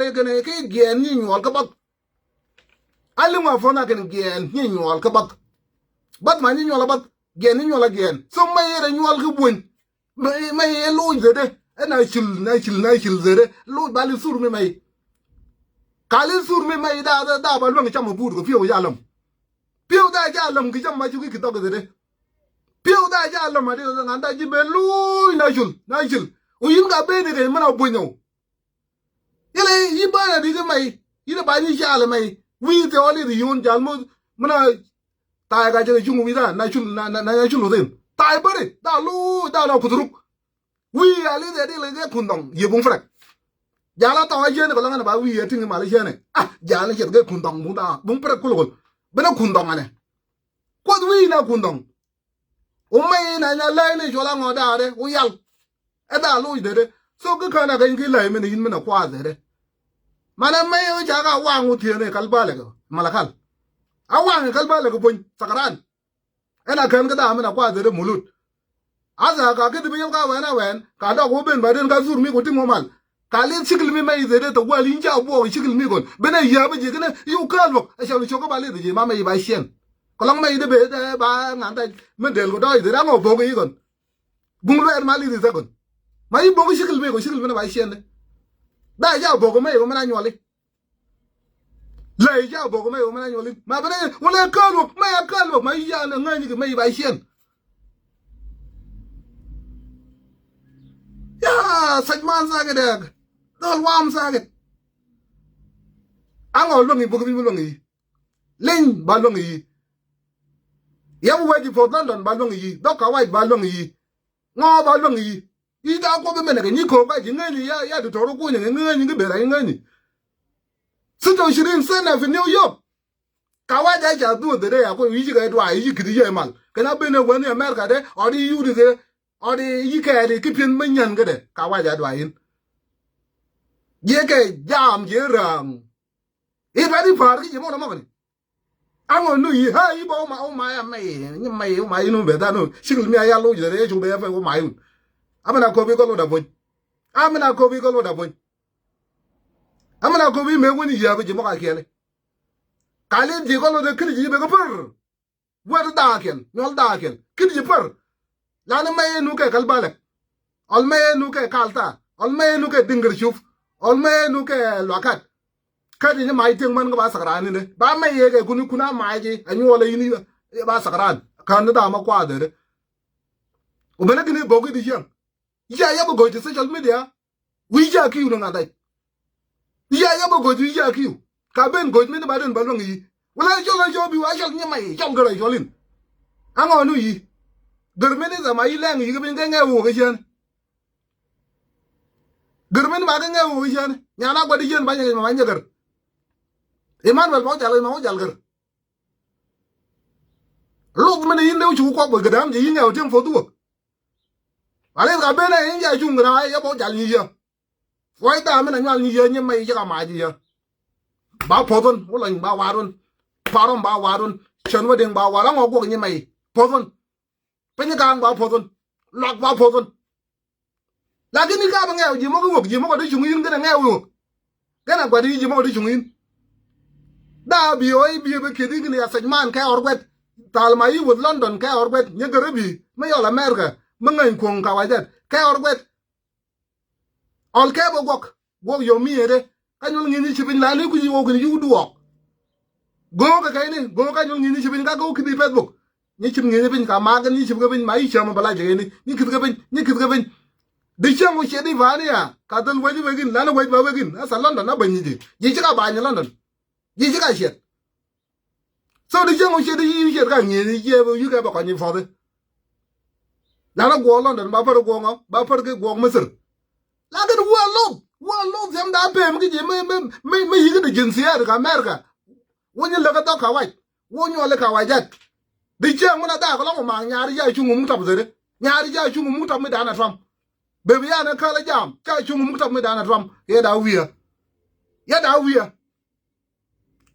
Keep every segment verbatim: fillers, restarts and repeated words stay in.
te kɛn kɛ giɛɛn ni nyuɔl kä bath. A liŋ wa puɔ̱n a kɛn giɛɛn ni nyuɔl kä bath. Bath ma ni nyuɔl a bath, giɛɛn ni nyuɔl a giɛɛn. So mɛ yɛ rɛ nyuɔl kä buny. Mɛ, mɛ yɛ loc dhedɛ. Ɛ na cil, na cil, na cil dhedɛ. Loc ba li thur mi mɛ. Ka li thur mi mɛ da, da, da ba luäŋ cam a buut kɛ piɛw ca läm. Piɛw da ca läm kɛ cam ma cuk ki thɔk dhedɛ. Piɛw da ca läm a di ŋa̱n da ji̱ ben loc na cil, na cil. Wu yin ka ben ni kɛ mɛn a buny ɔ. Yɛlɛ yi bäny a di̱t mɛy, yin a ba nyi cal mɛy. Wi̱i̱ thɛ ɔ li̱th yun jal muth. Min a ta̱a̱ ka jɛ cuŋ wi̱i̱ da na cul, na, na, na cul within. Ta̱a̱ bäri da lu da na kuth ruk. Wi̱i̱ a li̱th ɛ di lɛ kɛ kun dhɔŋ yɛ buŋ prɛk. Jal a tɔ̱ a jiɛn kɛ lɔŋ ɛn ba wi̱i̱ a tiŋ mal a jiɛn ɛ. Ah, jal a ciɛth kɛ kun dhɔŋ buŋ da buŋ prɛk kul kul. Bɛ na kun dhɔŋ ɛnɛ. Kuoth wi̱i̱ na kun dhɔŋ. Wä mɛy in a nya lɛy ni cuɔl a ŋɔ daadɛ wä yal. Ɛ da loc dee dee. So kä kän a keny ki lɛy min yin min a kuath dee dee. Man ɛ mɛy wä ca ka waŋ wä thieen ɛ kal balɛ kɛ malakal. A waŋ ɛ kal balɛ kɛ puny thakran. Ɛn a kän kä da min a kuath dee dee mulut. A tha ka kä di bi yɛm ka wɛn a wɛn ka dɔk wä ben ba den ka thur mi ku tim wä mal. Ka lieth cikil mi mɛ i̱ dhedɛ thok wal in ca buɔk cikil mi kɔn ben a yia̱a̱p a ji̱ kɛnɛ i̱ wä kääl bok a cɔl cok kä ba lieth a ji̱ ma mɛ i̱ ba ciɛn. Kɔlɔŋ mɛ i̱ dee ben dee ba ŋa̱n tac mi del kɔ dɔɔc dhedɛ a ŋɔ bok i̱ kɔn. Buŋ luɛɛr ma lieth i̱ thek kɔn ma i̱ bok i̱ cikil mi kɔ cikil mi nɛ ba ciɛn dɛ. Da ca bok mɛ i̱ kɔ mɛ na nyuɔli. Lɛ i̱ ca bok mɛ i̱ kɔ mɛ na nyuɔli ma ben a wä lɛ kääl bok mɛ a kääl bok ma i̱ ca ŋäny i̱ kɛ mɛ i̱ ba ciɛn. Ya, such man sakit dek. Dhɔl wam sakit. Aŋɔ luäŋ i̱ buk bi luäŋ i̱. Leny ba luäŋ i̱. Yɛm wec i̱ Port London ba luäŋ i̱. Dhɔk ka wac ba luäŋ i̱. Ŋɔ ba luäŋ i̱. I̱ da kuɔth imenɛ kɛ nyi ko̱o̱k ka ji̱ ŋäni ya, ya di tɔr kunyɛ kɛ ŋäni kɛ bela i̱ ŋäni. Sitɔ shirin sena fi New York. Ka wac a ca dhuɔth dee dee ya kuɔth i̱ ci kɛ dua i̱ ci kiti yɛ mal kɛ na ben ɛ wani America dee ɔdi yudi dee. Ɔdi yi kɛɛdi ki pi̱n mi nyän kädɛ ka wac a dua yin. Jiɛ kɛ jam jiɛ ra̱a̱ŋ. I̱ bɛ di pa̱a̱r ki jiɛ mɔnɔ mɔkni. Aŋɔ nu yi ha yi bä wä ma wä ma ya mɛ yi ni mɛ yi wä ma yi nu bɛ dhan nu cikil mi a ya loc dɛ rɛ cuŋ bɛ ya fɛ wä ma yi wun. Amin a kopi kɔl wä da puny. Amin a kopi kɔl wä da puny. Amin a kopi mɛ wun yi ya bɛ jiɛ mɔk a kiɛli. Ka lieth jiɛ kɔl wä dɛ kiri jiɛ bɛ kä pär. Wet da̱a̱ kɛl nyɔl da̱a̱ kɛl kin ji̱ pär. Lan mɛy ɛ nu kɛ kal balɛk. Ɔl mɛy ɛ nu kɛ kal tha. Ɔl mɛy ɛ nu kɛ diŋgär cup. Ɔl mɛy ɛ nu kɛ luakat. Kä ti ni mac tieŋ män kä ba thak raan ni dee ba mɛy ɛ kɛ kuni kun a mac ji̱ a nyuɔl ɛ yini ba thak raan. Kän ni da̱a̱ ma kuath dee dee. Wä ben ɛ kini bok i̱ di cieŋ. I̱ ca yɛ bi go̱c ti social media. Wi̱i̱ ca kiu ni ŋa̱th dɛc. I̱ ca yɛ bi go̱c wi̱i̱ ca kiu. Ka ben go̱c min ba den ba luäŋ i̱. Wala cɔl a cɔl bi wa cɔl nyɛ ma i̱ cɔl gär a cɔl in. Aŋɔ nu i̱. Gär min i̱ thama i̱ lɛŋ i̱ kɛ piny kɛ ŋɛ wok i̱ cän. Gär min ba kɛ ŋɛ wok i̱ cän. Nyan a gua̱t i̱ cän ba nyɛ kɛ ma ba nyɛ gär. Imanuel ba wä jal ma wä jal gär. Luth min i̱ in dee wä cu kuɔk bä gɛ dam jɛ i̱ ŋɛ wä tiɛm foth wä. Wala in ka ben ɛ in jɛ cuŋ kɛ na yɛ bä wä jal nyi yɛ. Fuɔc dam min a nyual nyi yɛ nyi mɛ i̱ cɛ ka mac i̱ yɛ. Ba poth wun wä lɔny ba waat wun. Parɔm ba waat wun cän wä diŋ ba waat aŋɔ guɔk nyi mɛ i̱ poth wun. Piny ka̱a̱ŋ ba poth wun luak ba poth wun. Lakin i̱ ka bi ŋɛɛw ji̱ mɔk i̱ wok ji̱ mɔk ɔ ti cuŋ in kɛnɛ ŋɛɛw i̱ wok. Kɛnɛ gua̱t i̱ ji̱ mɔk ɔ ti cuŋ in. Daa bi ɣöö i̱ bi ɣöö bi kiɛt i̱ kɛnɛ ya thɛc man kɛ ɣɔr guɛt. Thal ma i̱ wuth London kɛ ɣɔr guɛt nyɛ gär i̱ bi mi yɔl America mi ŋäny kuɔ̱ŋ ka wac jɛt kɛ ɣɔr guɛt. Ɔl kɛ bä guɔk guɔk yom mi yet ɛ ka nyuɔl ŋi̱i̱c ni ci piny la ni kui̱c i̱ wok kɛn yuk duɔɔk. Go̱o̱k kɛ kɛyni go̱o̱k ka nyuɔl ŋi̱i̱c ni ci piny ka go̱o̱k ki̱thi Facebook. Nyi cip ŋi̱i̱c ni piny ka maak kɛn nyi cip kɛ piny ma i̱ cäm bä lac kɛ kɛyni nyi ki̱th kɛ piny nyi ki̱th kɛ piny. Di cäŋ wä ciɛ di pa̱a̱ni ya ka dhäl wec wek in lan wec ba wek in asa London a bäny nyi ji̱ ji̱ ci ka ba̱ny London. Ji̱ ci ka ciɛt. So di cieŋ wä ciet i̱ ciet ka ŋi̱eec i̱ ciɛ wä yikɛ bɛ kɔny i̱ puɔthi. Lan a guɔɔk London ba pär guɔɔk ŋɔ ba pär ki guɔɔk Mithir. Lakin wä loth wä loth thiam da pem ki ji̱ mi mi mi mi yik di ji̱n thiɛɛt ka America. Wä nyi lek a dhɔk ka wac wä nyuɔl i̱ ka wac jat. Di cieŋ wä na dhak lɔŋ wä maŋ nyaar i̱ ca cuŋ wä muk tɔp dheri nyaar i̱ ca cuŋ wä muk tɔp mi dan a Trump. Bebi yan a käl a jam ca cuŋ wä muk tɔp mi dan a Trump yɛ da wi̱i̱. Yɛ da wi̱i̱.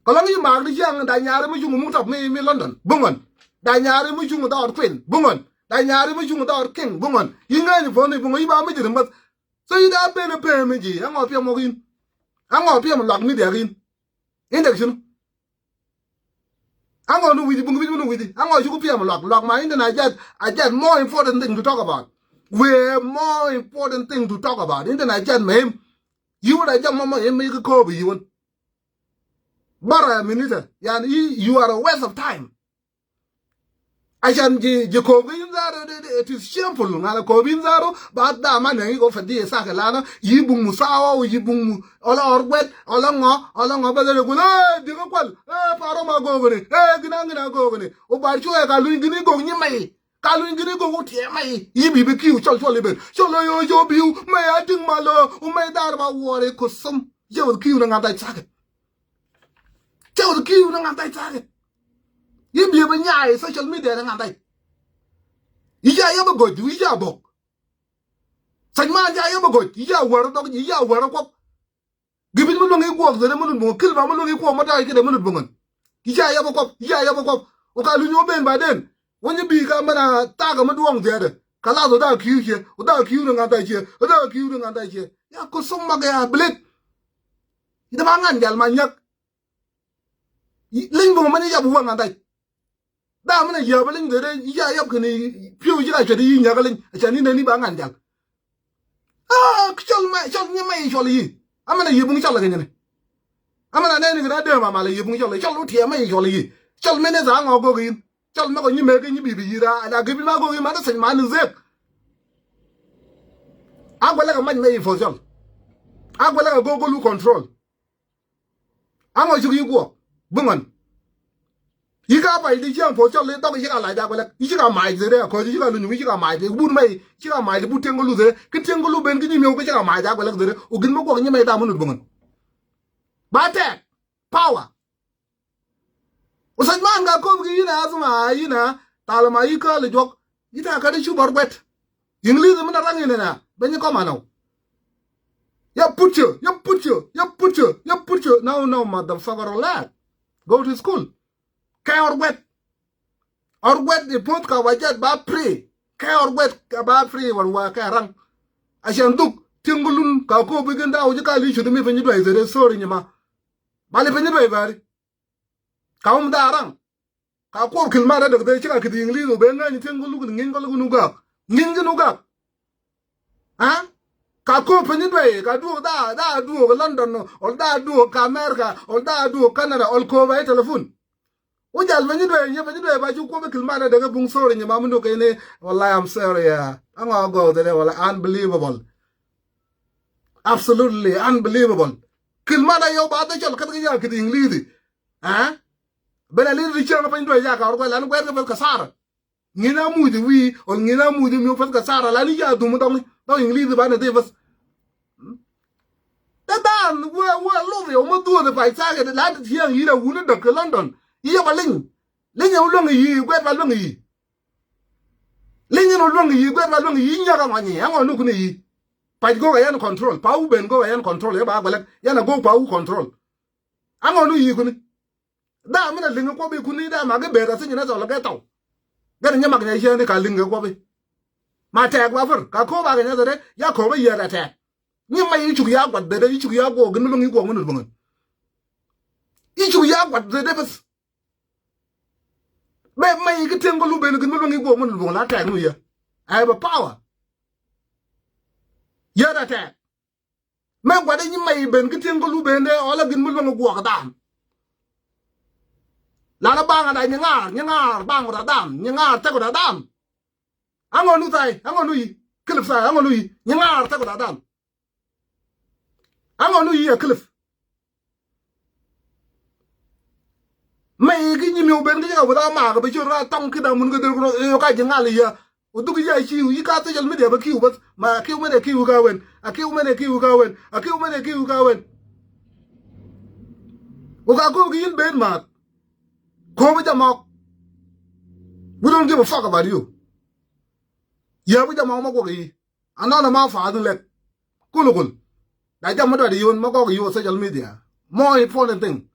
Kɛ lɔŋ i̱ maak di ciaŋ da nyaari mi cuŋ muk tɔp mi mi London buŋ ɣɔn. Da nyaari mi cuŋ dhɔɔr Queen buŋ ɣɔn. Da nyaari mi cuŋ dhɔɔr King buŋ ɣɔn. I̱ ŋäcni puɔ̱n i̱ buŋ ɣɔn i̱ ba mi ji̱ ri̱m bäth. So i̱ da ben i̱ pem i̱ ji̱ ɛŋɔ piɛm wok in. Aŋɔ piɛm luak media kin? Index cin? Aŋɔ ni wi̱ci buŋ wi̱ci ni wi̱ci? Aŋɔ cuk piɛm luak? Luak ma intin a jat, a jat more important thing to talk about. We have more important thing to talk about. Intin a jat ma him. Yiwä da jam mama him mi ki kobi yiwän. Bara minister, yani, you are a waste of time. Acan ji, ji kobi in zaro, it is shameful. Ŋala kobi in zaro, ba da ma nɛŋi ko fadi sa ke lana, yi buŋ mu sawa, yi buŋ mu, ɔla ɔrgwɛt, ɔla ŋɔ, ɔla ŋɔ, ba zaro gula, di ko kwal, eh, paro ma gogone, eh, gina, gina gogone. O bar chuɛ ka luny gini gog nyi mai. Ka luny gini gok wä tiɛɛmɛ i̱, i̱ bi bi kiu cɔl cɔl i̱ ben. Cɔl i̱ yo yo biu, mɛ ya diŋ ma lo, u mɛ dar ba wuɔri ku sum. Cɛ wä kiu na ŋa̱n dai sakit. Cɛ wä kiu na ŋa̱n dai sakit. I̱ bi bi nyaay social media na ŋa̱n dai. I̱ ca yɛ bä gɔc, i̱ ca bok. Sɛc man ca yɛ bä gɔc, i̱ ca wär dɔk, i̱ ca wär kuɔp. Gibit mi luäŋ i̱ guɔk dhɛrɛ mi lut buŋän. Kil ba mi luäŋ i̱ kuɔk mi ta̱a̱ i̱ kidɛ mi lut buŋän. I̱ ca yap ɛ kuɔp, i̱ ca yap ɛ kuɔp. Ɔ ka luny wä ben ba den. Wä nyi bi ka mɛn a thakä mi duɔ̱ɔ̱ŋ dhɛrɛ. Ka lath ɔ da̱a̱ ki̱i̱w ciɛ, ɔ da̱a̱ ki̱i̱w ni ŋa̱n ta̱a̱ ciɛ, ɔ da̱a̱ ki̱i̱w ni ŋa̱n ta̱a̱ ciɛ. Ya ku thum mak ya bilik. I̱ dɛ ba ŋa̱n jal ma nyäk. Leny buŋän mɛn i̱ yap wä ŋa̱n ta̱a̱. Dam mi na yia̱a̱p ɛ leny dhɛrɛ, i̱ ca yap kɛn i̱ pi̱w i̱ ci ka cuɛt i̱ yi nya̱k ɛ leny. Ɛ ca ni̱n ɛ ni ba ŋa̱n jal. Ah, cɔl mɛ, cɔl nyɛ mɛ i̱ cɔl i̱ yi. Amɛ na yi buŋ cɔl ɛ kɛ nyɛ ni. Amɛ na nɛni kɛ na dee ma mal i̱ yi buŋ cɔl i̱ cɔl wä tiɛɛ mɛ i̱ cɔl i̱ yi. Cɔl mɛ ni tha̱a̱ŋ ɔ gok in. Cɔl mɛ kɔ nyi mɛ kɛ nyi bi bi yi ra, a da gɛ bi ma gok in ma ni thɛny ma ni dhek. A guɛlɛ kɛ mac mɛ i̱ puɔth cɔl. A guɛlɛ kɛ gok gok lu control. Aŋɔ cuk yi guɔ bi ŋɔn. Yi ka pay di cieŋ puɔth cɔl di dɔk yi ci ka lac da guɛlɛk. Yi ci ka mac dhɛrɛ a kɔc yi ci ka luny yi ci ka mac di bun mɛy ci ka mac di but tieŋ kä luth dhɛrɛ. Kä tieŋ kä luth ben kä nyi miɛw kä ci ka mac da guɛlɛk dhɛrɛ. Ɔ gin mi guɔk nyi mɛy da mi lut bi ŋɔn. Ba tɛk power. Ɔ sɛc man ka kop ki yinɛ a thuma yinɛ a thalɛ ma yi kä li juɔk. Yi ta kä di cu bɔr guɛt. English mi na raŋ inɛ na ben yi kɔma nɔ. Ya put you, ya put you, ya put you, ya put you. No, no, motherfucker, relax. Go to school. Kɛ ɔr guɛt. Ɔr guɛt i̱ poth ka wa jat ba free. Kɛ ɔr guɛt ka ba free wan wa kɛ raŋ. A cɛn dhuk tieŋ kä lun ka kop i̱ gin da wä ji̱ ka li cut mi piny duay dhɛrɛ sorry nyima. Ba li piny duay bari. Ka wum da raŋ. Ka kuɔp kil mat adäk dhɛ ci ka ki̱th English wä ben ŋäny tieŋ kä luk ni ŋi̱ny kä luk ni gak. Ŋi̱ny kä luk gak. Ha? Ka kop piny duay ka duɔk da da duɔk London ol da duɔk ka America ol da duɔk Canada ol kop a i̱ telephone. Wä jal piny duay nyɛ piny duay ba ci kuɔp kil mat adäk buŋ sorry nyɛ ma mi duk kɛn i̱ wallahi I'm sorry ya. Aŋɔ agɔw dhɛlɛ wallahi unbelievable. Absolutely unbelievable. Kil mat ayɔw ba dhɛ cɔl kä dhɛ ya ki̱th English. Ha? Ben a li̱th di cieŋ piny duay ya ka wä guɛl an guɛl kä peth kɛ sara. Ŋi̱n a muc wi̱i̱ ol ŋi̱n a muc miök peth kɛ sara la ni ca dhum dɔŋ dɔŋ English ba ni dhip beth. Dee daan wee wee luth yɛ wä ma dhuɔth pay thaak yɛ la ti cieŋ yi̱n a wun a däk kɛ London. I̱ yɛ ba leny. Leny yɛ wä luäŋ yi̱ guɛt ba luäŋ yi̱. Leny yɛn wä luäŋ yi̱ guɛt ba luäŋ yi̱ nyäk a ŋɔny i̱ a ŋɔny ni kun i̱ yi̱. Pac go̱o̱k a yɛn control pa wä ben go̱o̱k a yɛn control yɛ ba guɛlɛk yɛn a go̱o̱k pa wä control. A ŋɔny ni yi̱ kuni. Dha mi na liŋ kuɔp i̱ kuni dha ma gi bet a thi̱n nyi na thɔl kɛ thɔw. Gɛn nyɛ mak nyɛ ciɛni ka liŋ kɛ kuɔp i̱. Ma tɛɛk ba fir ka ko̱o̱p a kɛ nyɛ thɛrɛ ya ko̱o̱p i̱ yiɛt a tɛɛk. Nyi ma i̱ cuk ya guat dhɛdɛ i̱ cuk ya guɔk gin mi luŋ i̱ guɔk mi nut buŋin. I̱ cuk ya guat dhɛdɛ beth. Bɛ ma i̱ ki tieŋ kɔ lu ben gin mi luŋ i̱ guɔk mi nut buŋin la tɛɛk nu yɛ. I have a power. Yiɛt a tɛɛk. Mɛ gua̱dɛ nyi mɛy ben kä tieŋ kä lu ben dee ɔlä gin mi luäŋ guɔk dam. Lanɛ baŋ ada nyi ŋaar nyi ŋaar baŋ wä da dam nyi ŋaar thɛk wä da dam. Aŋɔ nu tha̱a̱y aŋɔ nu yi kilip tha̱a̱y aŋɔ nu yi nyi ŋaar thɛk wä da dam. Aŋɔ nu yi a kilip. Mɛy ki nyi miw ben ki jɛ ka wä da maak bɛ ci rɔ a tɔŋ ki da mun kä der kɛ rɔ ɛ yɔ ka ji̱ ŋal yɛ. Wä dhuk i̱ ca ciu i̱ ka social media bä kiu bäth ma a kiu mɛn ɛ kiu ka wen a kiu mɛn ɛ kiu ka wen a kiu mɛn ɛ kiu ka wen. Wä ka ko̱o̱p ki yil ben math. Ko̱o̱p i̱ jɛ mɔk. We don't give a fuck about you. Yɛ bi jɛ mɔk ma guɔk i̱ anɔnɔ ma fath in lɛk. Kul kul. Da jam ma dɔt i̱ yun ma gɔk i̱ yun social media. More important thing.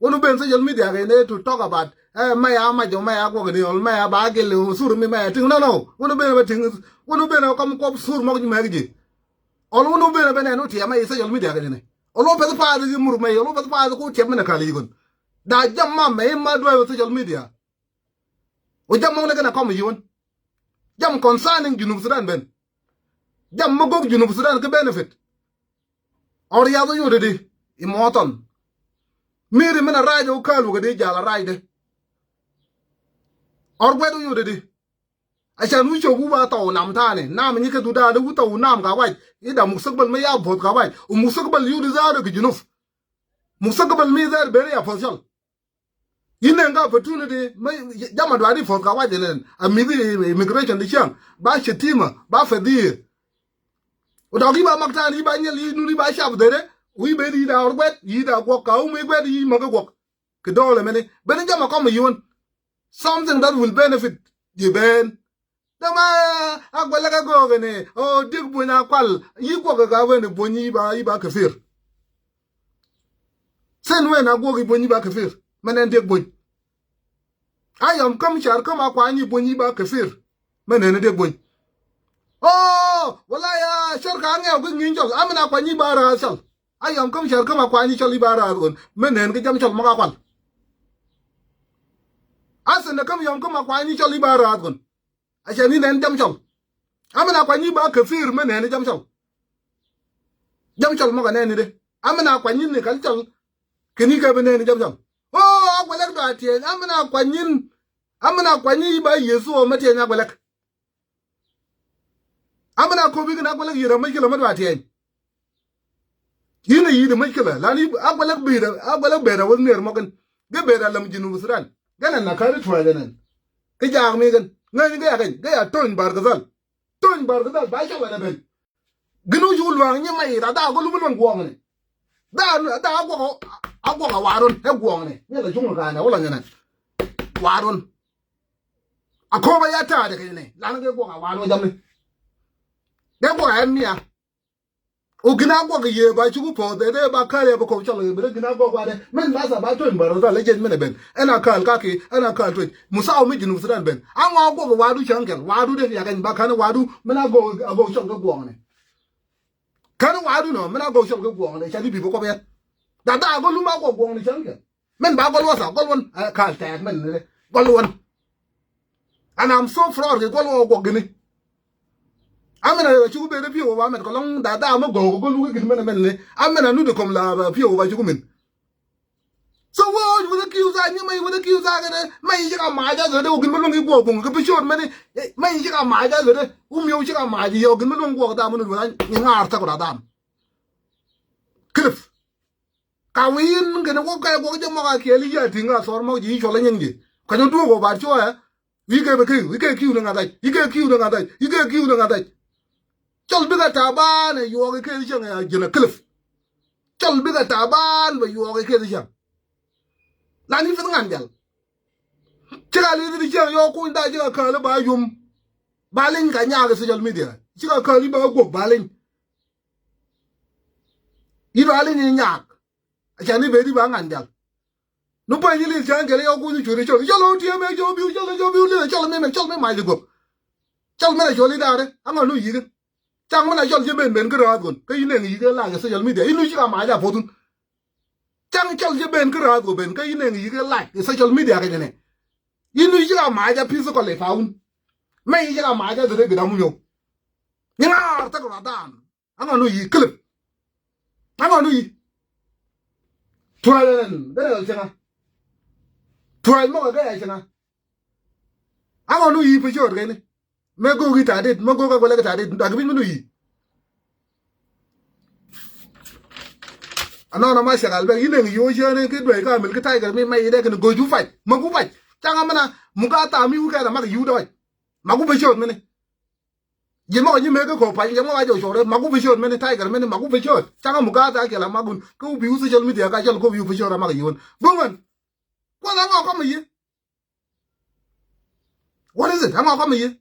Wun ben social media kɛ ne to talk about ɛ mɛ ya mac ɔ mɛ ya guɔk ni ɔl mɛ ya ba gil ɔ sur mi mɛ ya tiŋ nɔ nɔ. Wun ben bɛ tiŋ wun ben ɔ kam kuɔp sur mɔk mɛ ki ji. Ɔl wun ben bɛ nɛ nu tiɛ mɛ social media kɛ ne. Olo peth path ki mur mɛ, olo peth path ko tiɛm mɛ na kali yikon. Da jam ma mɛ ma duay wä social media. O jam mɔŋ ni kɛn a kɔm yiwän. Jam concerning Junub Sudan ben. Jam mɛ gok Junub Sudan ki benefit. Ɔr yath o yodɛ di i mɔtɔn. Miri mɛ na rac o kal wä kɛ di jal a rac de. Ɔr guɛt o yodɛ di. Acan wi̱c cok wi̱ ba thɔw nam tani nam nyi kɛ du daani wi̱ thɔw nam ka wac. Ida mustakbal mi ya both ka wac. U mustakbal yudi zaru ki Junub. Mustakbal mi zaru beri ya position. Yin nɛn ka opportunity mi jama duari both ka wac nen a mithi immigration di ciaŋ ba shetima ba fedhiye. U dɔk yi ba mak tani yi ba nyɛl yi nuni ba cap dhere. Wi̱ beri yi da ɔr guɛt yi da guɔk ka wumi guɛt yi mɔk guɔk. Kɛ dɔɔlɛ mɛni ben jama kɔmɛ yiwän. Something that will benefit ji̱ ben. Dama a guɛlɛ kɛ gɔɔkɛ ni o dik buny a kual yi guɔkɛ ka wen buny yi ba yi ba kɛ fir. Sen wen a guɔk yi buny yi ba kɛ fir mɛn ɛn dik buny. A yɔm käm car käm a kuany yi buny yi ba kɛ fir mɛn ɛn dik buny. O wala ya car ka ŋɛw ki ŋi̱n cɔl amin a kuany yi ba raas cɔl. A yɔm käm car käm a kuany yi cɔl yi ba raas ɣön mɛn ɛn ki jam cɔl mɔ ka kual. A sen ɛ käm yɔm käm a kuany yi cɔl yi ba raas ɣön. Acan ni nɛn jam cɔl. Amin a kuany ni ba kɛ fir mɛ nɛn jam cɔl. Jam cɔl mɔ kɛ nɛn ni de. Amin a kuany ni kal cɔl. Kɛ ni kɛ bi nɛn jam cɔl. O a guɛlɛk dɔa tiɛny amin a kuany ni. Amin a kuany ni ba Yesu o mɛ tiɛny a guɛlɛk. Amin a kopi kɛ na guɛlɛk yɛrɛ mɛ kilɛ mɛ dɔa tiɛny. Yinɛ yit mec kila lani a guɛlɛk beda a guɛlɛk beda wä ner mɔkin. Gɛ beda lam Junub Sudan. Gɛnɛ na kari tuac ɛnɛn. Kä jaak mi gɛn ŋäny gɛ ya kɛny gɛ ya tony bar gɛ dhal. Tony bar gɛ dhal ba cɔl ɛnɛ ben. Ginu cu luaŋ nyi mec ra da gɔlu mi luaŋ guɔŋni. Da da a guɔk a guɔk a warun ɛ guɔŋni. Nyɛ la cuŋ ka nɛ wala nyɛ nɛ. Warun. A koba ya taade kɛ nɛ lan gɛ guɔk a warun jamni. Gɛ guɔk a ɛn mia. O gina guɔk yee ba cuku puɔth ɛ dee ba kal yɛ ba kɔp cɔl yɛ bi dee gina guɔk ba dee min ba sa ba tuny ba rɔ dal ɛ jeny min ɛ ben ɛn a kal kaki ɛn a kal tuny musaw mi Junub Sudan ben a ŋɔ guɔk wadu caŋ kɛl wadu dee yakɛny ba kani wadu min a gɔk a gɔk cɔl kɛ guɔk ni. Kani wadu nɔ min a gɔk cɔl kɛ guɔk ni cani bi bi kɔp yɛn. Da da a gɔk lum a gɔk guɔk ni caŋ kɛl. Min ba gɔl wasa gɔl wan kal tɛɛk min ni gɔl wan. And I'm so proud kɛ gɔl wä guɔk gini. Amɛn a cuku ben pi̱w ba mɛt kɔlɔŋ da da mɛ gɔk gɔl wä gini mɛn mɛn ni amɛn a nut kɔm la pi̱w ba cuku min. So wä wä wä kiu sa ni mɛ wä kiu sa kɛ dɛ mɛ yi cika ma ja zɛ dɛ wä gini mɛ luŋ ki guɔk buŋ kɛ pi short mɛ ni mɛ yi cika ma ja zɛ dɛ wä mi wä cika ma ja yɛ wä gini mɛ luŋ guɔk da mɛ nut wä ni ŋaar tak wä da dam. Cliff. Ka wi̱i̱n kɛn wä kɛ guɔk jɛ mɔk a kiɛl i̱ yɛ ti̱ŋ a thɔr mɔk ji̱ i̱ cuɔl a nyin ji̱. Ka jɔ duɔk ɔ bar cuɔ ɛ. I̱ kɛ bɛ kɛ i̱ kɛ kiw ni ŋa̱th ac i̱ kɛ kiw ni ŋa̱th ac i̱ kɛ kiw ni ŋa̱th ac. Cɔl bikɛ taban ɛ yuɔk i̱ kɛ i̱ cäŋ ɛ ji̱n a kilip. Cɔl bikɛ taban bɛ yuɔk i̱ kɛ i̱ cäŋ. Lan i̱ fith ŋa̱n jal. Cikɛ li̱th i̱ cäŋ yɔk kuny da cikɛ käl i̱ ba yum. Ba liny ka nyaak i̱ social media cikɛ käl i̱ ba guɔk ba liny. I̱ ba liny i̱ nyaak. Acan i̱ beti ba ŋa̱n jal. Ni puɔ̱ny i̱ li̱th cäŋ kɛl i̱ yɔk kuny i̱ cuuri cɔl i̱ cɔl ɣöö tiɛm ɛ jɔw biu cɔl ɛ jɔw biu li̱th ɛ cɔl mi mɛn cɔl mi mac i̱ guɔk. Cɔl mi na cɔl i̱ da̱a̱rɛ aŋɔ nu yi̱k. Caŋ mi na cɔl ji̱ ben ben kä raath ɣöö kä i̱ nɛŋ yi̱k ɛ lac ɛ social media i̱ nu ci ka mac a pothun. Caŋ cɔl ji̱ ben kä raath ɣöö ben kä i̱ nɛŋ yi̱k ɛ lac ɛ social media kɛ jɛ nɛ. I̱ nu ci ka mac a pithikɔl ɛ paun. Mɛ i̱ ci ka mac a dhɛrɛ bi dam wi̱i̱ ɣöö. Nyi ŋaar thäk rɔ daan. Aŋɔ nu yi̱ kilip. Aŋɔ nu yi̱. Tuac ɛn gɛn ɛ cieŋa. Tuac mɔk ɛ gɛn ɛ cieŋa. Aŋɔ nu yi̱ pi ciöt kɛni. Mɛ go̱o̱k i̱ ta̱a̱ dit mɛ go̱o̱k ɛ guɛlɛ kɛ ta̱a̱ dit dak bi mi nu yi̱. Anɔnɔ ma cakal bɛ i̱ nɛŋ yo̱o̱ ciɛɛni ki duec ka mil ki ta̱a̱ kɛ mi ma i̱ dɛ kɛn go̱o̱c u pac mɛ ku pac. Caŋ amina muka tha̱a̱ mi wukɛ na mak yi̱ wut ɛ pac. Ma ku pi ciöt mini. Ji̱ mɔk ji̱ mëë kä ko̱o̱p pa̱ny jɛ mɔk a jɛ cuɔr ɛ maku pi ciöt mɛni tiger mɛni maku pi ciöt. Cakɛ mukaatha kiɛl a makun kä wi̱i̱ social media ka cɔl kä wi̱i̱ pi ciöt a mak yiwän. Bi ŋuɛn. Kuɔth aŋɔ kɔmɛ yië. What is it? Aŋɔ kɔmɛ yië.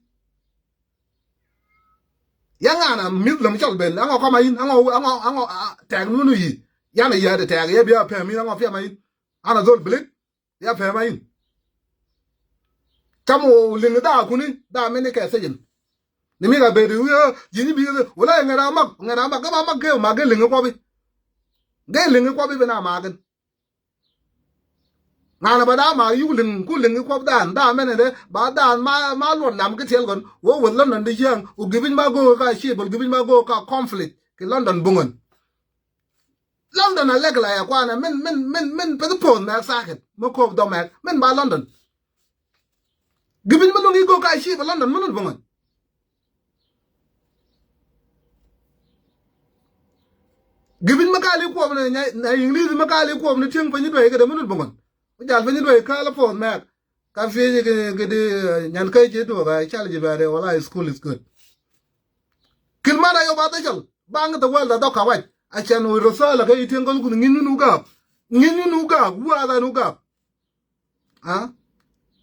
Yaŋ an a mi̱th lɛm cɔl ben aŋɔ kɔmɛ yi̱n aŋɔ aŋɔ aŋɔ tɛɛk ni wun wi̱i̱. Yan a yia̱a̱dɛ tɛɛk yɛ bia pɛm yi̱n aŋɔ piɛm a yi̱n. An a dhol bilit. Ya pɛmɛ in. Cam wä liŋ daa kuni daa mini kɛ thijin. Ni mi ka bedi wi̱i̱ ji̱ni bi wala ŋɛra mak ŋɛra mak gama mak gɛ mak gɛ liŋ kɔpi. Gɛ liŋ i̱ kuɔp i̱ bi na makin. Ŋa̱n ɛ ba da̱a̱ ma yuk liŋ ku liŋ i̱ kuɔp daan da̱a̱ mɛn ɛ dee ba daan ma ma luɔt nam kä tiɛl kɔn wä wä London di cäŋ wä gibic ma go̱o̱k ka ciëp wä gibic ma go̱o̱k ka conflict kɛ London buŋän. London a lɛk la ya kuanɛ min min min min peth poth mɛk sakit mi kop dhɔ mɛk min ba London. Gibic mi luŋ i̱ go̱o̱k ka ciëp ɛ London mi luŋ buŋän. Gibic mi kali kuɔp ni nya English mi kali kuɔp ni tieŋ piny duay kɛ dee mi luŋ buŋän. Mi jal piny duay kal poth mɛk. Ka fiec kɛ kɛ di nyan kä ji̱ duɔk a cal ji̱ bɛ̈ri wala school is good. Kil man a yɔ ba dhɛ cɔl baŋ the world a dhɔk ka wac a cɛn wä rosala kä itieŋ kä lukun ŋi̱ny wun wä gak. Ŋi̱ny wun wä gak wä a dhan wä gak. A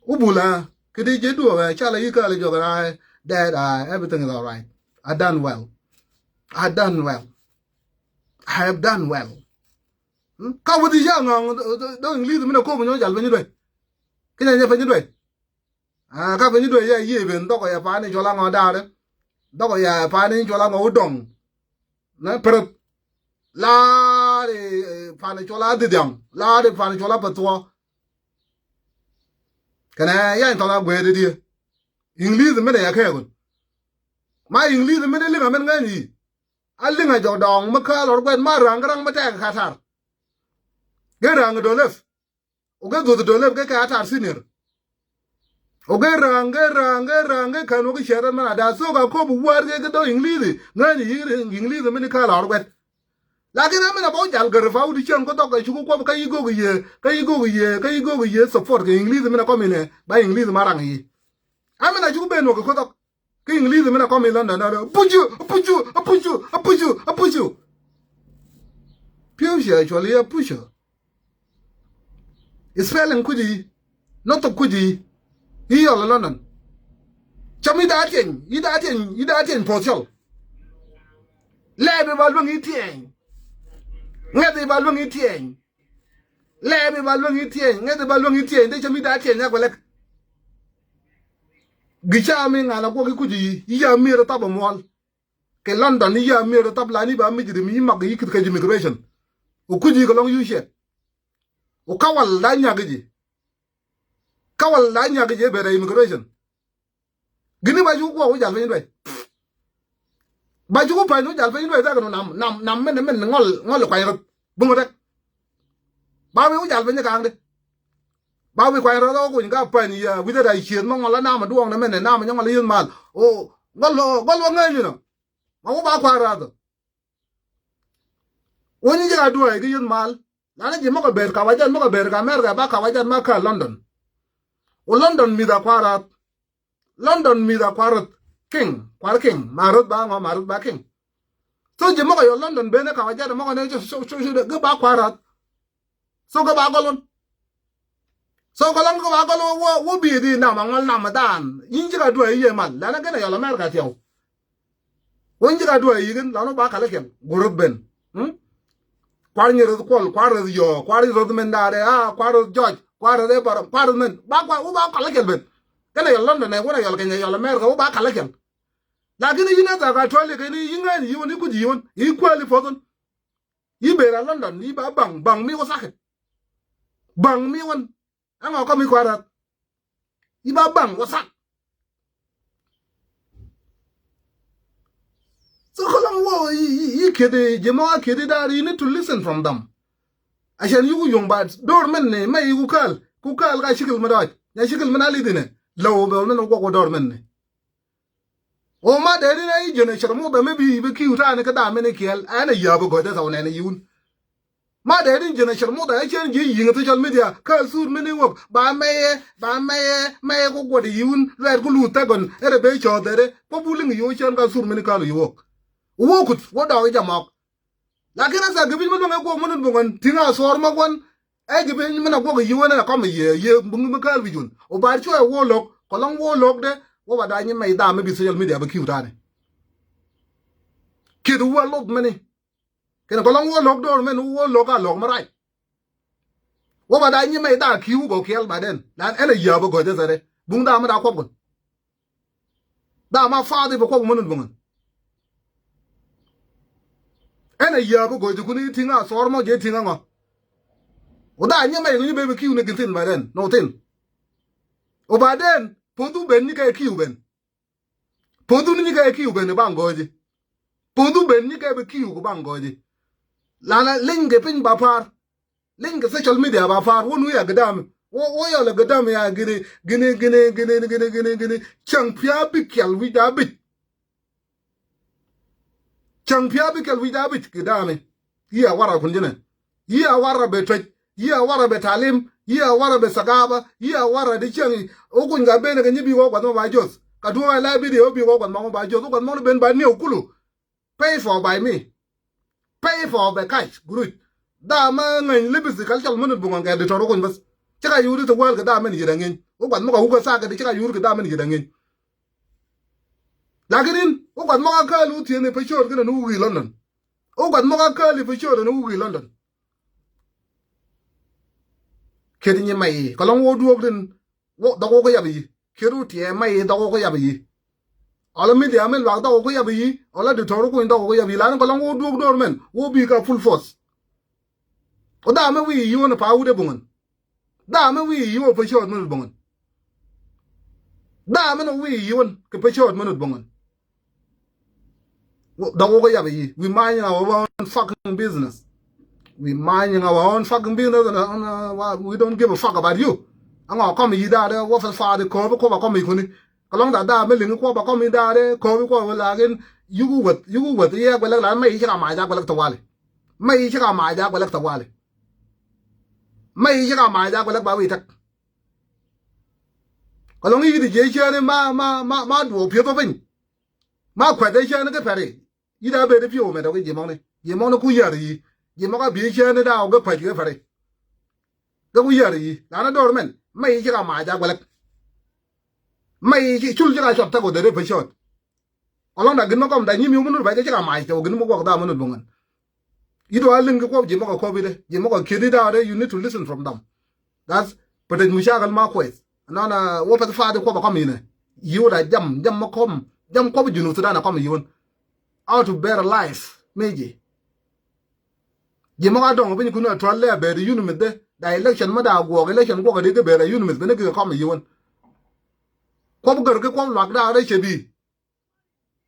wä bul a kɛ di ji̱ duɔk a cal a yi kal jɔk a dad a everything is all right. I done well. I done well. I have done well. Ka wä di ya ŋɔŋ dɔ̱ŋ English mi na kop nyɔ jal piny duay. Kä nyɛ nyɛ piny duay. A ka piny duec yɛ yiëë ben dhɔkɔ yɛ pa̱a̱ni cɔl aŋɔ da̱a̱rä. Dhɔkɔ yɛ pa̱a̱ni cɔl aŋɔ wä dɔŋ. Nɛ perep. La̱a̱ri pa̱a̱ni cɔl a dhidhiam la̱a̱ri pa̱a̱ni cɔl a pɛ thuɔ. Kɛnɛ yany thɔn a gueeri diɛ. English minɛ yɛ kɛɛkun. Ma English minɛ liŋ a min ŋäny yi. A liŋ a jɔk dɔŋ mi kä lɔr guɛn ma ra̱ŋ kä ra̱ŋ mi tɛk katar. Gɛ ra̱ŋ dolep. Wä gɛ dhuth dolep gɛ kɛ atar senior. Wä gɛ ra̱a̱ŋ gɛ ra̱a̱ŋ gɛ ra̱a̱ŋ gɛ kän wä gɛ ciɛt rɛn mɛn a da̱a̱ thok a kop wäär gɛ gɛ dɔ̱ English. Ŋäni yi English mini kä lɔr guɛt. Lakin a min a bä wä jal gär fa wut cäŋ kä dhɔk kɛ cuk kuɔp kä yi gok yie kä yi gok yie kä yi gok yie support kɛ English min a kɔm inɛ ba English ma raŋ yi. A min a cuk ben wä kɛ kä dhɔk. Kä English min a kɔm in London a pucu a pucu a pucu a pucu a pucu. Piu ci a cuɔl yi a pucu. Spelling kuci yi. Nothok kuci yi. Yi yɔl London. Cam yi daa tieny yi daa tieny yi daa tieny puɔth cɔl. Lɛɛp i̱ ba luäŋ yi tieny. Ŋɛth i̱ ba luäŋ yi tieny. Lɛɛp i̱ ba luäŋ yi tieny ŋɛth i̱ ba luäŋ yi tieny dee cam yi daa tieny yak wä lɛk. Gi̱ ca mi ŋa̱n a guɔk i̱ kuci yi yi ya mier thap a muɔl. Kɛ London i̱ ya mier thap la ni ba mi ji̱ ri mi yi mak yi kith kɛ ji̱ immigration. Wä kuci yi kɛ lɔŋ yu ciɛt. Wä kawal daa nyak i̱ ji̱. Kawal daa nyak i̱ ji̱ ɛ ben a immigration. Gini ba cu guɔ wi̱c jal piny duay. Ba cu ku pany wi̱c jal piny duay thɛk nu nam nam nam min min ŋɔl ŋɔl kuany rot. Buŋ rot. Ba wi̱c wi̱c jal piny kaŋ di. Ba wi̱c kuany rot ɔ kuny ka pany ya wi̱c rot a cieth ma ŋɔl a nam a duɔŋ ni min nam a nyɔŋɔl a yieth mal. O ŋɔl ŋɔl wa ŋäny ni nɔ. Ma wä ba kuany rot. Wä nyi jɛ ka duay ki yieth mal. Lani ji̱ mɔkɛ ber kawajat mɔkɛ ber ka America ba kawajat ma kä London. Wä London mi̱th a kua̱r rath. London mi̱th a kua̱r rath. King kua̱r king ma rath ba ŋɔ ma rath ba king. So ji̱ mɔkɛ yɔ London ben kawajat mɔkɛ ne cu cu cu cu gɛ ba kua̱r rath. So gɛ ba gɔl wän. So kɔlɔŋ kɛ ba gɔl wä wä bi di nam a ŋɔl nam a daan. Yin ji̱ ka duɛ yi yɛ mal lani gɛn a yɔl America tiɛw. Wä nyi ka duɛ yi̱ gin lan wä ba kalä kiɛl guur ruth ben. Kuar nyi ruth kuɔl kuar ruth yɔɔ kuar ruth min daadɛ a kuar ruth jɔc kuar ruth ebaram kuar ruth min ba kuar wä ba kalä kiɛl ben. Kɛnɛ yɔl London ɛ wä na yɔl Kenya yɔl America wä ba kalä kiɛl. Lakin yi nɛ thak a tuali kɛ ni yi ŋäni yi wän yi kuc yi wän yi kuali puɔth wän. Yi ber a London yi ba baŋ baŋ mi wä sakit. Baŋ mi wän. Ɛŋɔ kɔm i̱ kua̱r rath. I̱ ba baŋ wä thak. So kɔlɔŋ wä i̱ kiet i̱ ji̱ mɔ a kiet i̱ da̱a̱r you need to listen from them. Acɛn yuku yuŋ ba do̱r mɛn ni mɛ i̱ ku kääl ku kääl ka cikil mi dɔɔc nya cikil mi na li̱th inɛ. Lɛ wä bɛ wä mɛn wä guɔk wä do̱r mɛn ni. Ɣöö ma dee ni na i̱ ji̱n ɛ cär muth ɛmɛ bi bi ki̱i̱w ta̱a̱ni kä da̱a̱ mini kiɛɛl ɛn ɛ yääp ɛ gɔ̱c dee thɔw nɛn ɛ yi̱wun. Ma dee ni ji̱n ɛ cär muth ɛ cien ji̱ yi̱ŋ ɛ social media kä social media ba mɛyɛ ba mɛyɛ mɛyɛ ku guɔt ɛ yi̱wun luɛɛt ku luuth thɛk gɔn ɛ rɛ bee cɔɔth ɛ rɛ kɔ bu liŋ yi̱w cien kä social media kä lu yi̱ wok. Wok kut wä dɔɔk i̱ jɛ mɔk. Lakin asa gi̱pi̱c mi luäŋ ɛ guɔk mi nut bi ŋuan ti̱ŋ a thuɔɔr mɔk wän. Ɛ gi̱pi̱c mi na guɔk ɛ yi̱ wän ɛ kɔm ɛ yiëë yiëë bi ŋuan mi kääl wi̱c wun ɔ bar cuɛ ɛ wä lo̱k kɔlɔŋ wä lo̱k dee wä ba da̱a̱ nyi mɛc dhaam mi bi social media bi ki̱w ta̱a̱ni. Kiet wä loth mini kɛn kɔlɔŋ wä lo̱k do̱r mɛn wä lo̱k a lo̱k mi rac. Wä ba da̱a̱ nyi mɛc dhaam ki̱w gɔw kiɛl ba den lan ɛn ɛ yiëë bi gɔ̱c dee thɛrɛ buŋ dhaam mi da̱a̱ kuɔp kɔn. Dama fathi bɛ kuɔk mänun bäŋän. Ɛn a yääp a go̱o̱c kun i̱ ti̱ŋ a thɔɔr mɔ jɛ ti̱ŋ a ŋɔ. Wä dha nyɛ mɛy kɛ nyi bebe kiu ni gin thin ba den nɔ thin. Wä ba den po̱thu ben nyi kɛ kiu ben. Po̱thu ni nyi kɛ kiu ben i̱ ba ŋ go̱o̱ci. Po̱thu ben nyi kɛ bi kiu ku ba ŋ go̱o̱ci. Lana leny kɛ piny ba pa̱a̱r. Leny kɛ social media ba pa̱a̱r wä nu ya gɛ dam. Wä wä yɔl gɛ dam ya gini gini gini gini gini gini gini. Cäŋ pia̱a̱ bi kiɛl wi̱c da bic. Cäŋ pia̱a̱ bi kɛl wi̱c da bic kɛ da̱a̱mi. Yiëë a warra kun ji̱nɛ. Yiëë a warra bɛ tuec. Yiëë a warra bɛ talim. Yiëë a warra bɛ sagaba. Yiëë a warra di cäŋ i̱ ɣä kuny ka ben kɛ nyi bi ɣɔk gua̱th mɔ ba joth. Ka duɔ̱ɔ̱k a la bidio bi ɣɔk gua̱th mɔ ba joth ɣɔk gua̱th mɔ ni ben ba niɛw kulu. Pay for by me. Pay for bɛ cash guruc. Da̱a̱ ma ŋäny libisi kal cɔl minit buŋɔn kɛ di tɔr ɣä kuny bäth. Cä ka yuri ti wäl kɛ da̱a̱ mɛn yi̱t a ŋi̱ny ɣɔk gua̱th mɔ ka wukɛ thakɛ di cä ka yuri kɛ da̱a̱ mɛn yi̱t a ŋi̱ny. Lakin in wä gua̱th mɔk a kääl wä thieen i̱ pä cööt känɛ ni wä wi̱i̱ London. Wä gua̱th mɔk a kääl i̱ pä cööt ni wä wi̱i̱ London. Kiet nyi mɛy i̱ kɛ lɔŋ wä duɔ̱ɔ̱k tin wä dhɔk wä kä yap i̱ kiet wä tiɛɛ mɛy i̱ dhɔk wä kä yap i̱. Ɔlä midia min luak dhɔk wä kä yap i̱ ɔlä di tɔr wä kuny dhɔk wä kä yap i̱ lan kɛ lɔŋ wä duɔ̱ɔ̱k do̱r mɛn wä bi̱i̱ ka full force. Wä dhamɛ wi̱i̱ i̱ wä ni pa wut ɛ buŋän. Dhamɛ wi̱i̱ i̱ wä pä cööt minut buŋän. Dhamɛ ni wi̱i̱ i̱ wän kɛ pä cööt minut buŋän. Dɔk wä kä yap i̱ we minding our own fucking business. We minding our own fucking business and uh, uh, we don't give a fuck about you. Aŋɔ kɔm i̱ da̱a̱ dee wä fɛ fa̱a̱ di kööp i̱ kuɔp a kɔm i̱ kuni. Kɛ lɔŋ da̱a̱ da̱a̱ mi liŋ i̱ kuɔp a kɔm i̱ da̱a̱ dee kööp i̱ kuɔp i̱ lakin yuku weth yuku weth i̱ yɛ guɛlɛk la mɛ i̱ ci ka mac a guɛlɛk tawali. Mɛ i̱ ci ka mac a guɛlɛk tawali. Mɛ i̱ ci ka mac a guɛlɛk ba wi̱i̱ tek. Kɛ lɔŋ i̱ yi̱t i̱ jiɛ ciääni ma ma ma ma duɔɔk pieth wä piny. Ma kuɛth i̱ ciääni kä pɛri. Yi̱t a ben i̱ pi̱w mɛ dɔk i̱ jiɛ mɔkni jiɛ mɔkni ku yär i̱ jiɛ mɔk a bi̱i̱ ciääni da̱a̱ wä gɛ kuɛth kɛ pɛri. Gɛ ku yär i̱ lan a do̱r mɛn mɛ i̱ ci ka mac a guɛlɛk. Mɛ i̱ ci cul ci ka cuɔp thak wä dee dee pä cööt. Kɛ lɔŋ da gin mɛ kɔm da nyi mi̱u mi nut bɛ jɛ ci ka mac tɛ wä gin mɛ guɔk dhamɛ nut buŋän. I̱ dual liŋ ki kuɔp ji̱ mɔk a kɔp i̱ dee ji̱ mɔk a kiet i̱ da̱a̱ dee you need to listen from them. That's pä tec mucakal ma kueth. Nɔnɔ wä pɛth fathi kuɔp a kɔm i̱nɛ. Yi̱w da jam jam mɛ kɔm jam kuɔp Junub Sudan a kɔm yi̱wän. How to better life mi ji̱. Ji̱ mɔk a dɔŋ piny kun a tual lɛ a bɛɛt yun mith dee da election mɛ da guɔk election guɔk a dee kɛ bɛɛt a yun mith bɛ ni kɛ kɔm yi̱wän. Kuɔp gär ki kuɔp luak da rɛ cɛ bi̱i̱.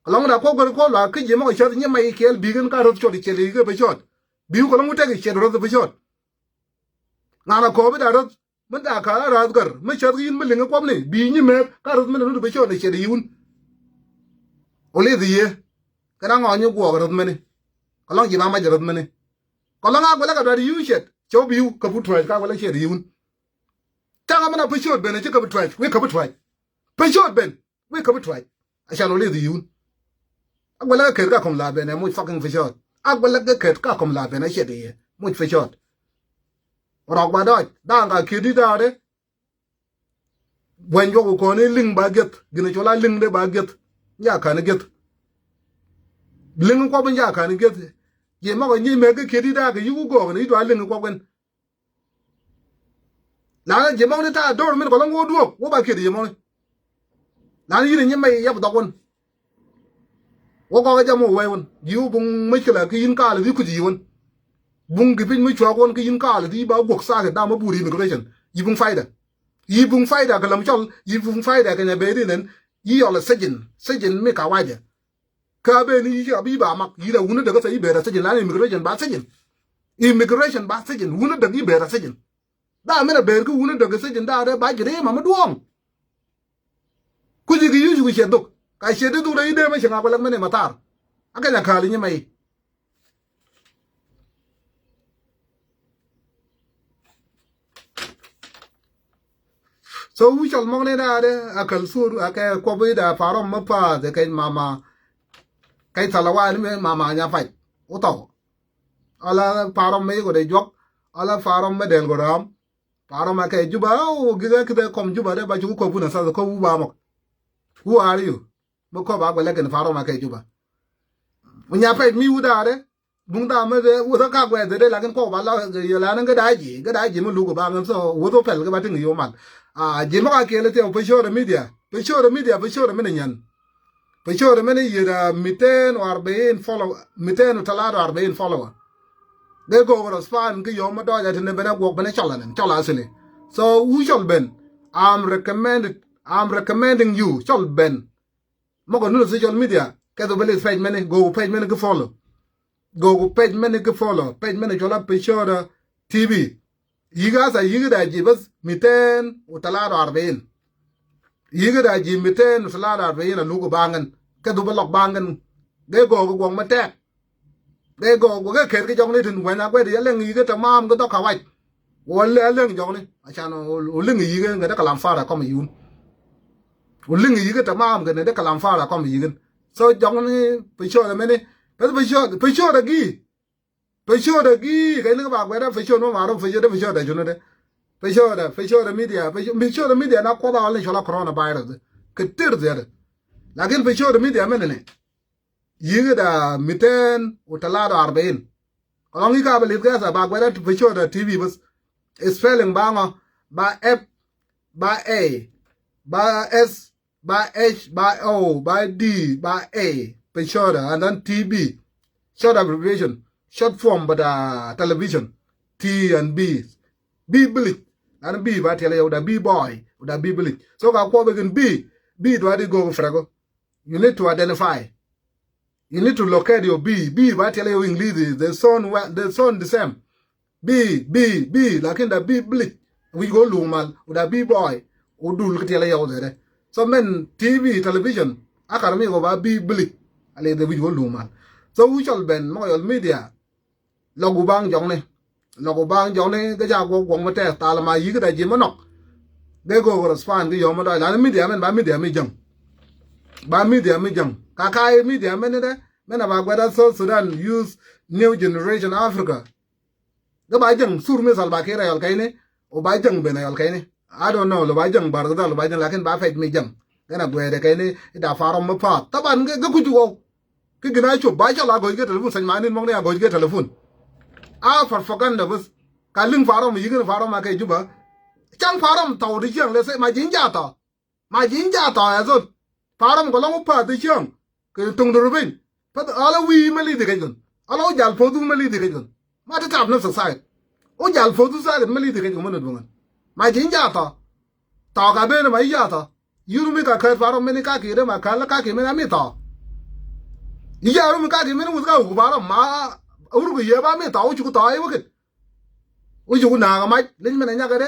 Kɛ lɔŋ da kuɔk gör kuɔk luaak kä ji̱ mɔ kɛ cäth nyɛ mac i̱ kɛɛl bi̱i̱k in ka ro̱th cɔt i̱ cɛl i̱ kɛ pä cɔt. Bi̱i̱k kɛ lɔŋ wä tɛk i̱ cɛt ro̱th pä cɔt. Ŋa̱n a kɔɔp i̱ da ro̱th mi da ka̱a̱l a ra̱a̱th gär mi cäth kä yïn mi liŋ i̱ kuɔpni bi̱i̱ nyi mɛɛth ka ro̱th mi lɛ ro̱th pä cɔt i̱ cɛt i̱ wun. Wä li̱th i̱ yiee kɛn a ŋɔɔny i̱ guɔɔk ro̱th mini. Kɛ lɔŋ ji̱ ma mac ro̱th mini. Kɛ lɔŋ a guɛlɛ kɛ duat i̱ yiu cɛt cɛ wä bi̱i̱w kä put tuɛɛc ka guɛlɛ cɛt i̱ wun. Caŋ amäni a pä cɔt ben a ci kä put tuɛɛc wek kä put tuɛɛc. Pä cɔt ben. Wek kä bi tuac. A can wä lieth yiun. A guɛlɛ kɛ ket ka kɔm la ben ɛ muc fucking fi cɔɔt. A guɛlɛ kɛ ket ka kɔm la ben ɛ ciɛt i̱ muc fi cɔɔt. Rɔk ba dɔc da̱a̱ŋ ka kiet di da̱a̱de. Buɛny juɔk kɔn i̱ liŋ ba gieth gin cɔl a liŋ de ba gieth. Nja ka̱n i̱ gieth. Liŋ kuɔp nja ka̱n i̱ gieth. Ji̱ mɔk i̱ nyic mɛk kɛ kiet di da̱a̱ kɛ yuk gɔɔk ni i̱ dua liŋ kuɔp kɛn. Lan ji̱ mɔkni ta̱a̱ do̱r min kɔlɔŋ wä duɔ̱ɔ̱k wä ba kiɛt ji̱ mɔkni. Lan yi̱n i̱ nyi mɛy yap dhɔk wän. Wä kɔk jam wä wɛy wän ji̱ wä buŋ mäckilɛ ki yi̱n kaal i̱ kuc yi̱ wän. Buŋ ki piny mi cuak wän ki yi̱n kaal i̱ ba guɔk thakit dam wä bur immigration. Yi̱ buŋ faida. Yi̱ buŋ faida kɛ läm cɔl yi̱ buŋ faida kɛ nyɛ bee ri nɛn. Yi̱ yɔl i̱ thijin thijin mi kawajɛ. Kä ben i̱ ci rɔ bi ba mak yi̱t a wun a däk kä thɛc i̱ ben a thijin lan immigration ba thijin. Immigration ba thijin wun a däk i̱ ben a thijin. Dha min a ben kä wun a däk a thijin dha dee ba ji̱ rem a mi duɔ̱ɔ̱ŋ. Kuci kɛ yuc ku ciɛ dhuk ka ciɛ di dhuk dee i̱ dee mi ci ŋak wä lɛk mi ni ma thar. A kɛn a ka̱l i̱ nyi mɛ i̱. So wi̱c cɔl mɔk ni da̱a̱dɛ a käl thur a kɛ kuɔp i̱ da̱a̱ parɔm mi paath ɛ kɛc mama. Kɛc thal a wa̱a̱ ni mɛ mama nya pac wä thɔk. Ala parɔm mi kɔ dee juɔk ala parɔm mi dɛl kɔ ra̱a̱m. Parɔm a kɛ Juba a wä gikɛ kithɛ kɔm Juba dɛ ba ci wä kuɔp wun a thath kɔ wu ba mɔk. Who are you? Mi kɔp a guɛ lɛk kɛn parɔm a kɛ Juba. Mi nya pɛc mi wut da̱a̱dɛ buŋ dha mi dee wuth kä ka guɛ dhɛ dee lakin kɔp a la yɛ la ni gɛ da̱a̱ ji̱ gɛ da̱a̱ ji̱ mi luk ba ŋän thɔ wuth wä pɛl kɛ ba tiŋ yo̱o̱ mal. A ji̱ mi ka kiɛl thiɛ pä ciöörä midia pä ciöörä midia pä ciöörä mi ni nyɛn. Picture mɛni yiet a miten wa arbain follower, miten wa talata wa arbain follower. Dee gɔɔk respond kä yom ma dɔɔc a tini ben a guɔk ben a cɔl anin, cɔl asili. So wu cɔl ben, I'm recommended, I'm recommending you, cɔl ben. Mɔkɔ nulu social media kɛ dhu bɛ lith page mɛni, gɔɔk page mɛni ki follow. Gɔɔk page mɛni ki follow, page mɛni cɔl a Picture T V. Yik asa yik da ji bas miten wa talata wa arbain. Yik da ji miten wa talata wa arbain a luk baŋ ɛn. Kɛ dhu bɛ lɔk baŋ ɛn. Gɛ gɔɔk guɔk mɛ tɛk. Gɛ gɔɔk guɔk kɛ kɛt kɛ jɔkni tin wɛn a guɛt yɛ lɛŋ yik tamam kɛ dhɔk ka wac. Wä lɛ lɛŋ jɔkni. Acan wä liŋ yik ŋɛ dee kalam fara kɔm yun. Wä liŋ yik tamam kɛ ni dee kalam fara kɔm yik. So jɔkni Picture mɛni. Bas Picture, Picture gi. Picture gi kɛ ni ba guɛda Picture mɔ marum Picture, Picture cunɛ dɛ. Picture, Picture media, Picture, Picture media na kuɔth a wal ni cɔla coronavirus. Kɛ tir dhiɛt. Lakin Picture media mɛni ni. Yik da miten wa talata wa arbain. Kɔlɔŋ yik a bɛ lith kɛ sa ba guɛda Picture T V bas. Spelling ba ŋɔ, ba F, ba A, ba S, ba H, ba O, ba D, ba A, Picture, and then T V. Short abbreviation, short form, but uh, television, T and B. Bi bilik. Lan bi ba tiɛl yɛ wä da bi boy, wä da bi bilik. So ka kuɔ bɛ gin bi, bi dua di go frego. You need to identify. You need to locate your B. B ba tiɛl yɛ wä English, they sound well, they sound the same. Bi, bi, bi, lakin da bi bilik. Wi̱c go̱ luŋ mal, wä da bi boy, wä dul kä tiɛl yɛ wä dhɛrɛ. So mɛn T V, television, a kar mi wä ba bi bilik. Ale de wi̱c go̱ luŋ mal. So wu cɔl ben mɔk yɔl media. Lɔk wu baŋ jɔkni. Lɔk wu baŋ jɔkni gɛ ca guɔk guɔk mi tɛth thal ma yik da ji̱ mi nɔk. Gɛ go̱o̱k respond kɛ yɔm mi dɔc lan media mɛn ba media mi jäŋ. Ba media mi jäŋ. Ka ka media mɛn ni dɛ mɛn a ba guɛda South Sudan Youth New Generation Africa. Gɛ ba jäŋ sur mi Salva Kiir a yɔl kɛyni. Wu ba jäŋ ben a yɔl kɛyni. I don't know lo ba jäŋ bar gɛ dhal lo ba jäŋ lakin ba pɛc mi jäŋ. Gɛ na guɛdɛ kɛyni ida farom mi path. Taban gɛ kuc wɔ. Kä gin a cop ba cɔl a gɔc kɛ telefon, sany manin mɔkni a gɔc kɛ telefon. A propaganda bas. Ka liŋ farom yikin farom a kɛ Juba. Caŋ farom tɔw di ciɛŋ lɛ sɛ ma ji̱n ja tɔ. Ma ji̱n ja tɔ ɛ zol. Farom kɔ lɔŋ pa di ciɛŋ. Kɛ tuŋ di rubin. Pɛth ala wi̱i̱ mɛ li̱th kɛ jɔn. Ala wä jal poth wä mɛ li̱th kɛ jɔn. Ma ti tap ni society. Wä jal poth wä society mɛ li̱th kɛ jɔn mɛ nut bäŋän. Ma ji̱n ja tɔ. Tɔ ka ben ma i̱ ja tɔ. Yur mi ka kät parom mini kaki de ma kal kaki mini ami tɔ. I̱ ja ru mi kaki mini wut ka wuk parom ma wur ku yie ba mi tɔ wuk cuk tɔ i̱ wukit. Wuk cuk na ka mac li̱ny mini nyakɛ de.